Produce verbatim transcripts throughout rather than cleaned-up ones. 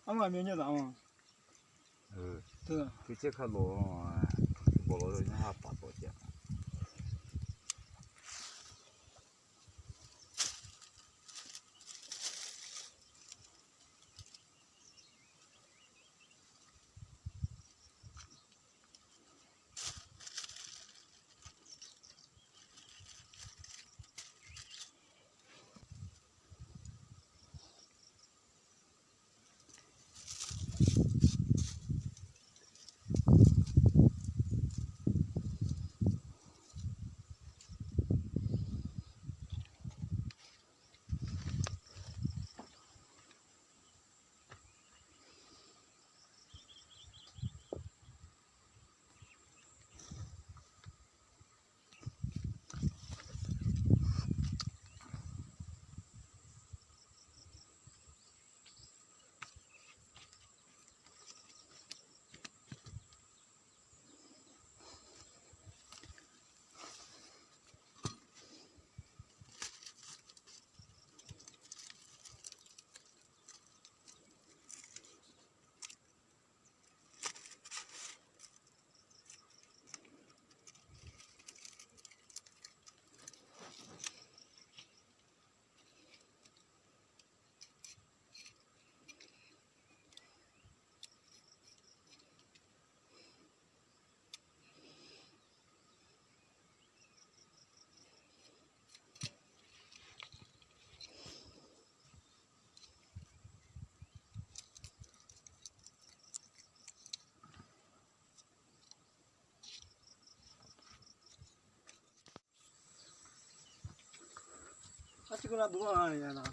Armaf myav nya zaq-anr. Teucaer kalof-anr bawq lawr-eu nymr ha paf bawq jav. Arcir geur nar dov-anr-a ya na.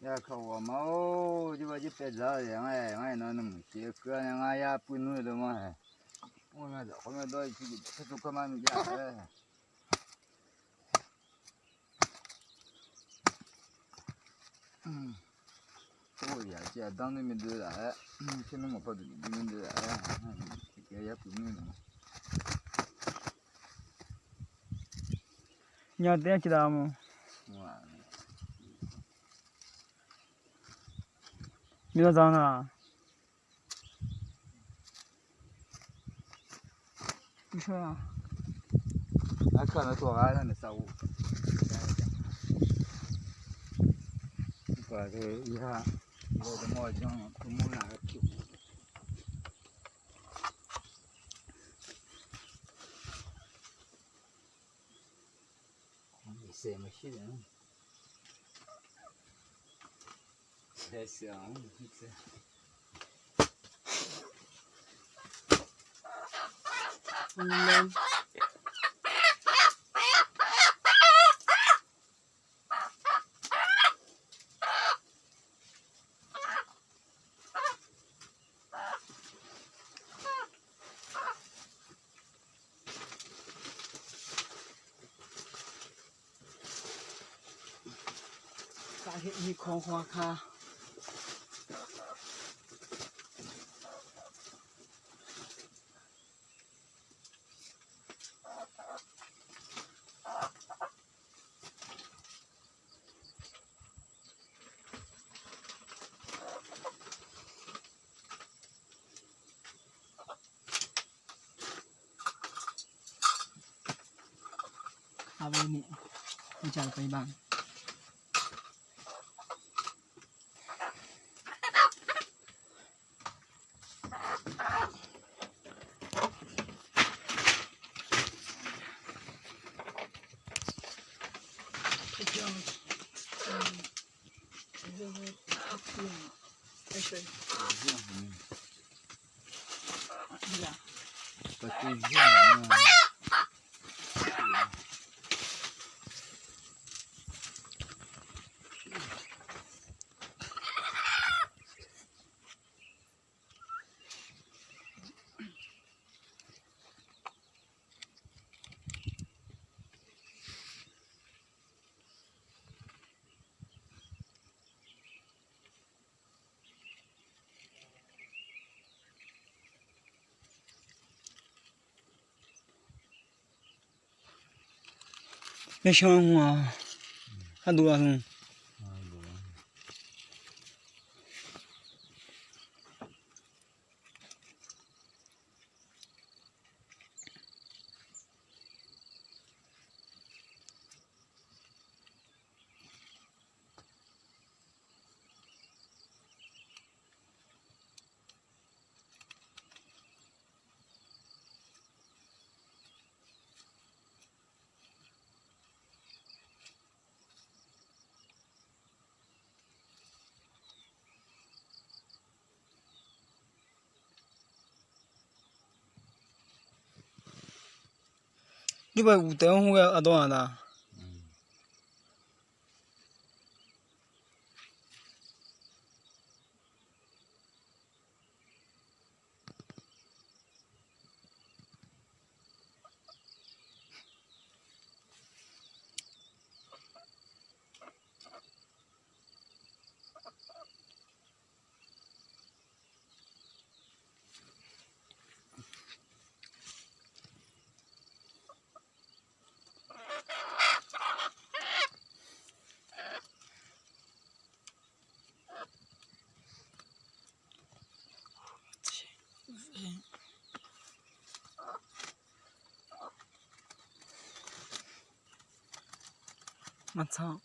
Ya kaq ghawq ma-or, jirbav jir paev dzaq-eu ngar-aer ngar-aer nan nmq tiq-aer keuv-a nae ngar yar puiv nmr-eu deuq ma-aer. Mr-eu ma dzaq khawr ma dawr-ir tiqjeq tser tov kar mar nuijav-aer. Or, yaq civ aqdanr nuir miqdui laf-aer, tser nmr maqpaw duq miqdui miqdui laf-aer, tiqkhaeq yar puiv nmr-eu ma. Nya taef-aer ciq daq ma. Miqzaq zaq na. Arkar nae tov ghaq nar nae sav-eu. Aqdui, ir ha, lawr dawqmawr janr tov mawr nar-aer pyeuf. Saef maqshir-a. Saef-a. Kaq heq ni kawq khawq-a kaq. Aqbur ni, jan paq-ir ba. Maershanr hmq-aq, ardov-a hmq. Jawrbae uqtaef-anr hmr ghae ardawr-aq da. Maqtsaq.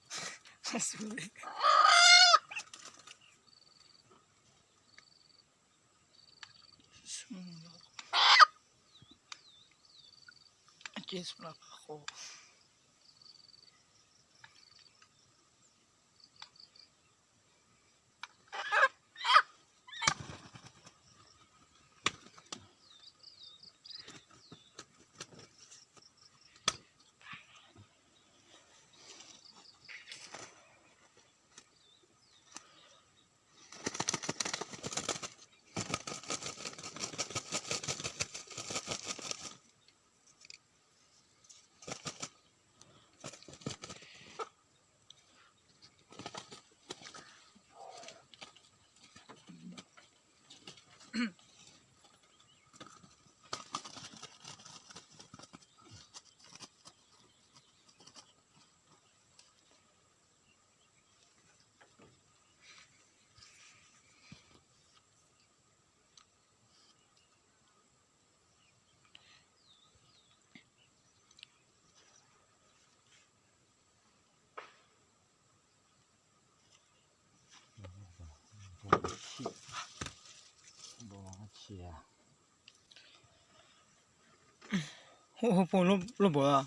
Heupo lawrbawq-a.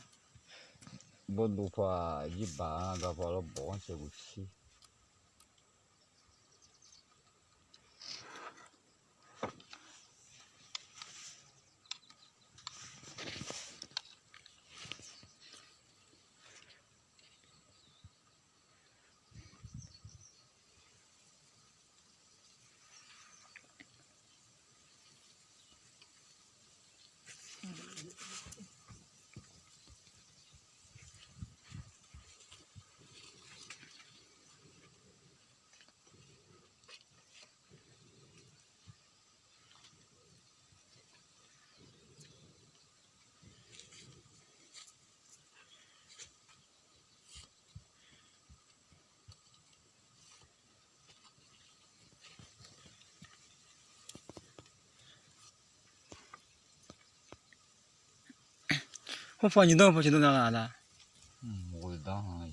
Bawrduv paw-aq jirbaq-a, gaqpaw lawrbawq-anr caev guq cir. Hawr paw nyiq danr paw ciq danr nar-aq da. Ghoeq danr-a.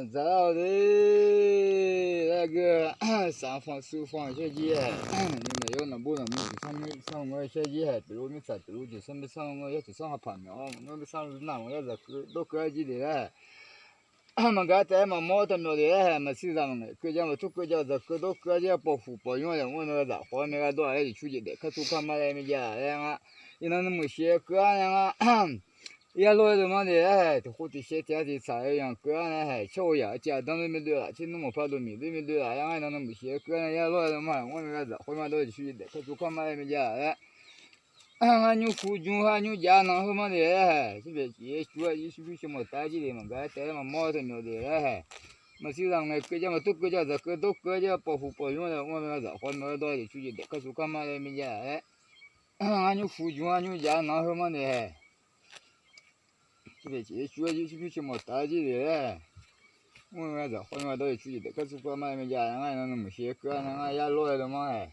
Dzaqlar-awq de, aqgeu. Saf-anr fanr sur fanr-eu shar jir-aer, nymr maqyawr naqbur naqmuiq tiqsanr mir sanr-eu ngeur shar jir-aer, pyeufluf mirtsaq pyeufluf tiqsanr mir sanr-eu ngeur, yar tiqsanr haqpaq myawq-awr ngeur mir sanr-eu nar maqya zaqkeuv dawrkeuv-ar jir le laer, maqgaq taef-aer maqmawr taqmyawf le laer, maqsiq zaq maqngaeq keuv ja maqtur keuv ja-eu zaqkeuv dawrkeuv-ar jir-aer, pawf huq pawf yur-a le, mr-eu maqgaq zaq khawf-aer maeqgha dawr-aq laer, yeqsur jeq daef kar sur kar mar laer mir ja laer ngar. Iqnan nuimuiq shiq-aer keuv-ar nae ngar. Yar lawr-aer deuq mar le laer, tiq khov tiq shaev tiq ghaq tiq tsaq-aer yanq keuv-ar nae hae, tsawrhaq yaq-eu cav danr doer mir doer laf, tser nmr mawqpar dov miq doer mir doer laf, yar ngar iqnan nuimuiq shiq-aer keuv-ar nae yar lawr-aer deuq mar hae, mr-eu maqgaq zaq khawf-aer mar dawr-eu jeqsur jeq daef kar sur kar mar laer mir ja laer. Ngar nymr fu jmr har nymr jav nan heu mar le laer hae, tser bae tiq-aer cu-ar jir shuir pyur caw mawf taf-ar jir le, maqgaq-aer taef-aer maqmawr taqmyawf le laer hae. Maqsiq zaq maqngaeq keuv ja maqtur keuv ja-eu zaqkeuv dawrkeuv-ar jir-aer, pawf huq pawf yur-a le, mr-eu maqgaq zaq khawf-aer mar dawr-eu jeqsur jeq daef kar sur kar mar laer mir ja laer. Ngar nymr fu jmr har nymr jav nan heu mar le hae, tser bae tiq-aer cu-ar jir shuir pyur caw mawf taf-ar jir le laer hae. Mr-eu maqgaq zaq khawf-aer mar dawr-eu jeqsur jeq daef kar sur kar mar laer mir ja laer, ngar iqnan nuimuiq shiq-aer keuv-ar nae ngar yar lawr-aer deuq mar hae.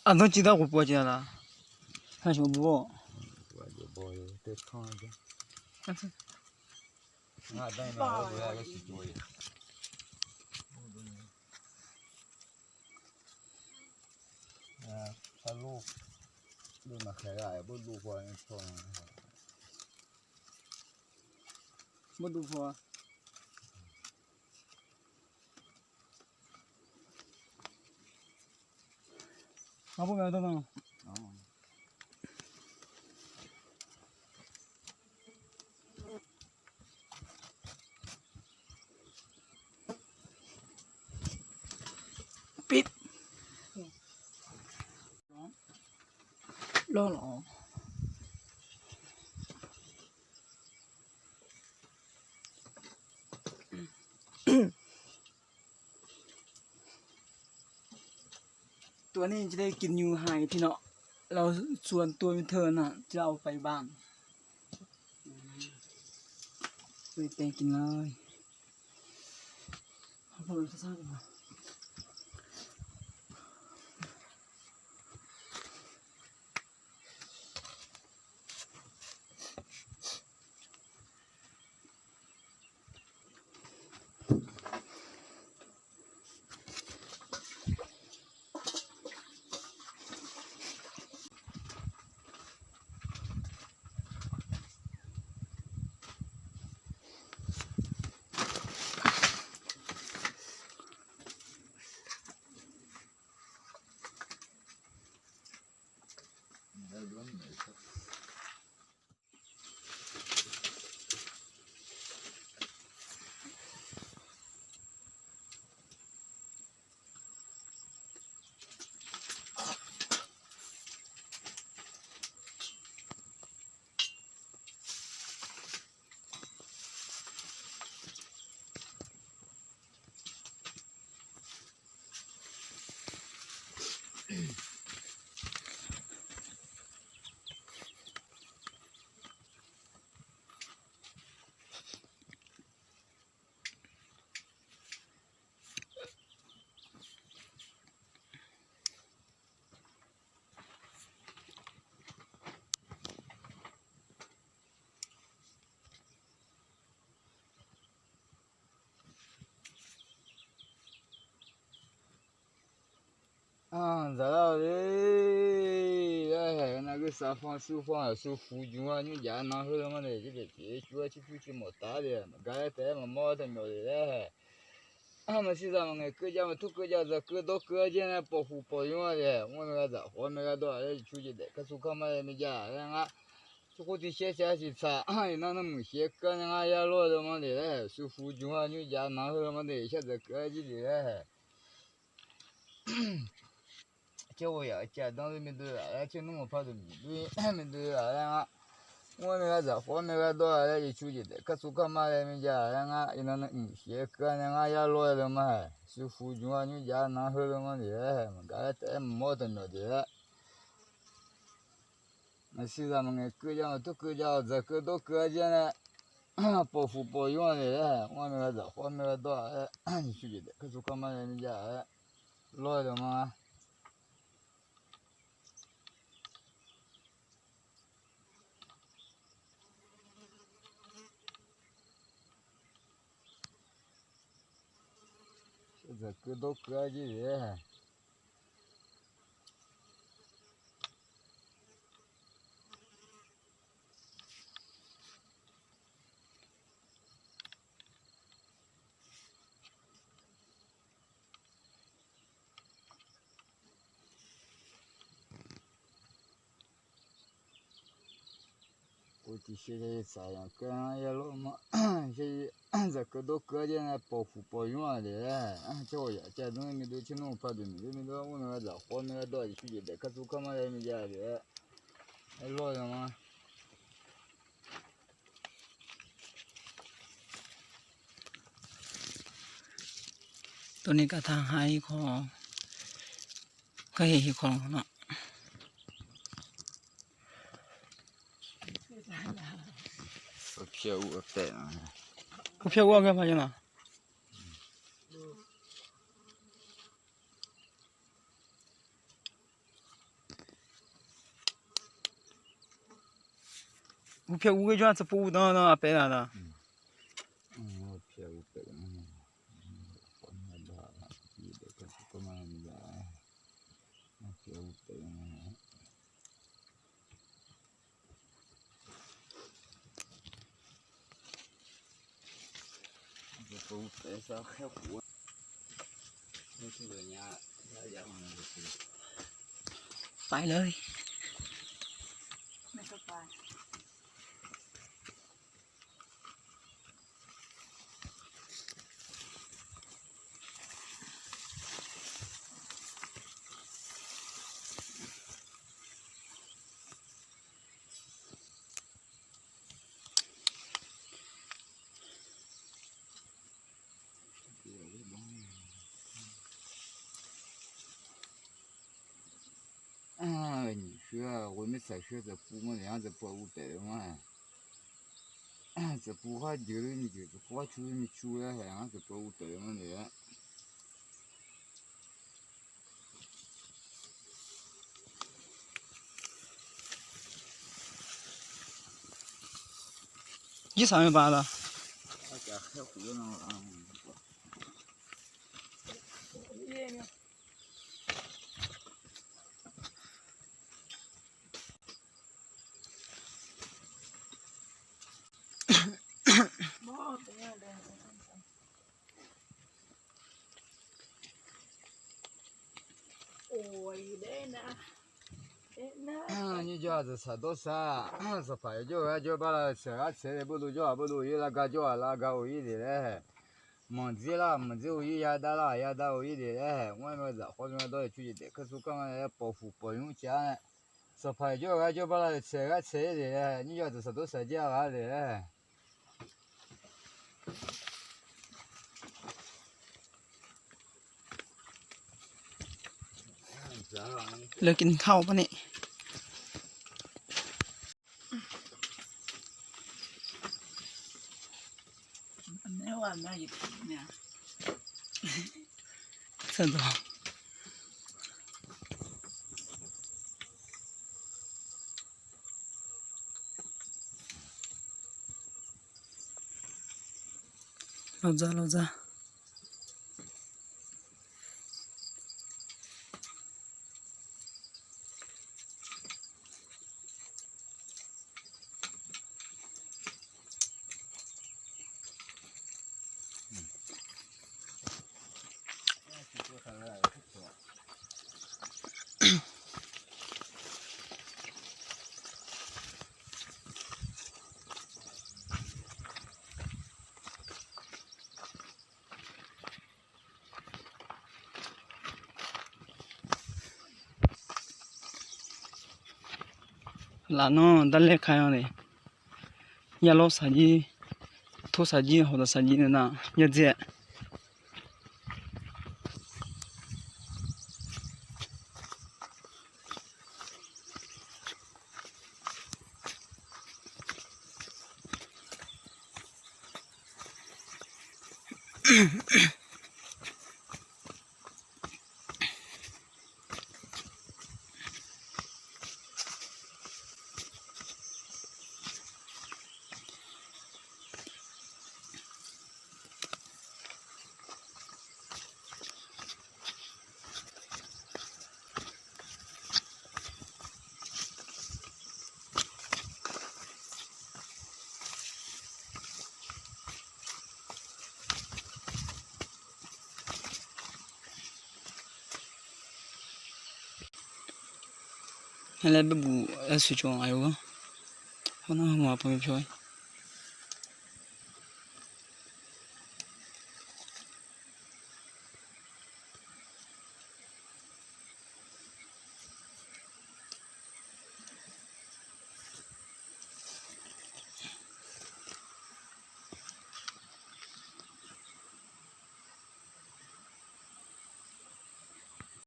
Aqdanr civ dar khof pov-a ciq-a laf. Hashmq bur-awq. Bur duq paw-a. Ngar bur mae dawr ma. Pip. Lawr lawr. Tuv ni jir dae ginq nymr haiq tiqnawv, lawr cuv-anr tuv mir teu nar jir-awr pav-ir bar. Tae ginq lar. Zaqlar-eu le, aer hae, nar geur sar fanr sur fanr-aq, sur fu jmr-a nymr jav nan heu-eu mar le, jir daef tiq-aer cu-ar cir pyur cir mawf taf-ar le, maqgaq-aer taef-aer maqmawr taqmyawf le laer hae. Maqsiq zaq maqngaeq keuv jav maqtur keuv jav zaqkeuv dawrkeuv-ar jir nae pawf huq pawf yur-a le, mr-eu maqgaq zaq khawf-aer maeqgha dawr-aq laer, yeqsur jeq daef kar sur kar mar laer mir ja laer ngar. Tur khov tiq shaev tiq ghaq tiq tsaq, iqnan nar muiq shiq-aer keuv-ar nae ngar yar lawr-aer deuq mar le laer hae, sur fu jmr-a nymr jav nan heu-eu mar le, shar zaqkeuv-ar jir le laer hae. Caer ghoe yaq-eu cav danr doer mir doer laf laer, caer nmr maqpar dov miq doer mir doer laf laer ngar. Mr-eu maqgaq zaq khawf-aer maeqgha dawr-aq laer, yeqsur jeq daef kar sur kar mar laer mir ja laer ngar. Iqnan nar muiq shiq-aer keuv-ar nae ngar yar lawr-aer deuq mar hae, sur fu jmr-a nymr jav nan heu-eu mar le laer hae, maqgaq-aer taef-aer maqmawr taqmyawf le laer. Maqsiq zaq maqngaeq keuv jav maqtur keuv jav-awq, zaqkeuv dawrkeuv-ar jir nae pawf huq pawf yur-a le laer, mr-eu maqgaq zaq khawf-aer maeqgha dawr-aq laer, yeqsur jeq daef kar sur kar mar laer mir ja laer lawr-aer deuq mar ngar. Zaqkeuv dawrkeuv-ar jir-aer. Tiqshaev saq yanq keuv-anr yarlawr ma. Zaqkeuv dawrkeuv-ar jir nae pawf huq pawf nymr-aq laer-aer, tsawrhaq yaf cav dmr-aer miqdov tser nmr paq deuq miqdov miqdov-ar mr nae ghardzaq khawr nae ghardzaq-awr yaqsur jeq daef kar tsur kar mar-aer miqjav-a laer-aer, aerlawr-eu ma. Tov ni kav taq ha-ir khawr, kar heq heq khawr nar. Uqpyav ur-eu taef-a. Uqpyav ur-a gar paq ya laq. Uqpyav ur-aer jawr-a tsawrpov ur dandan aqpaev laf laq. Paq lor. Nyiq shuir-aq ghoe mirtsaq shuir-aer dzaqpuv mar naeq-anr dzaqpuv-aq ur taef-eu ma. Dzaqpuv khar jeuq-eu nyiq jeuq dzaqpuv khar cu-eu nyiq cu laer haeq-anr dzaqpuv-aq ur taef-eu ma naeq-aer. Jirsaq mae baq laq. Nyir jawr-aq dzaqsaq dawrsar, sanqpaq yawjawr-eu gar jawr bar lar-eu tsaeq ghaq tsaeq-aer beuduv jawr-aq beuduv-ir, lar gar jawr-aq lar gar-ir de laer. Manqdzer lar manqdzer-ir, yadar lar yadar-ir de laer. Ngar-aer ma zaq khawr ma dawr-eu cujeq daef kar tsur kar nga laer pawf huq pawf nymr cav-ar nae, sanqpaq yawjawr-eu gar jawr bar lar-eu tsaeq ghaq tsaeq-aer de laer, nyir jawr-aq dzaqsaq dawrsar jir-a ghaq de laer. Leukinkau bani. Lawdzar lawdzar. Lafnan darlaer ka-anr le. Yarlawr saqjir, tor saqjir, hawdawq saqjir nae nar yadzae. Haer laer baerbuq-aer sheuqcawv aqyawf ghanr. Hawnar hmq-aq panmyawpyaw-aer.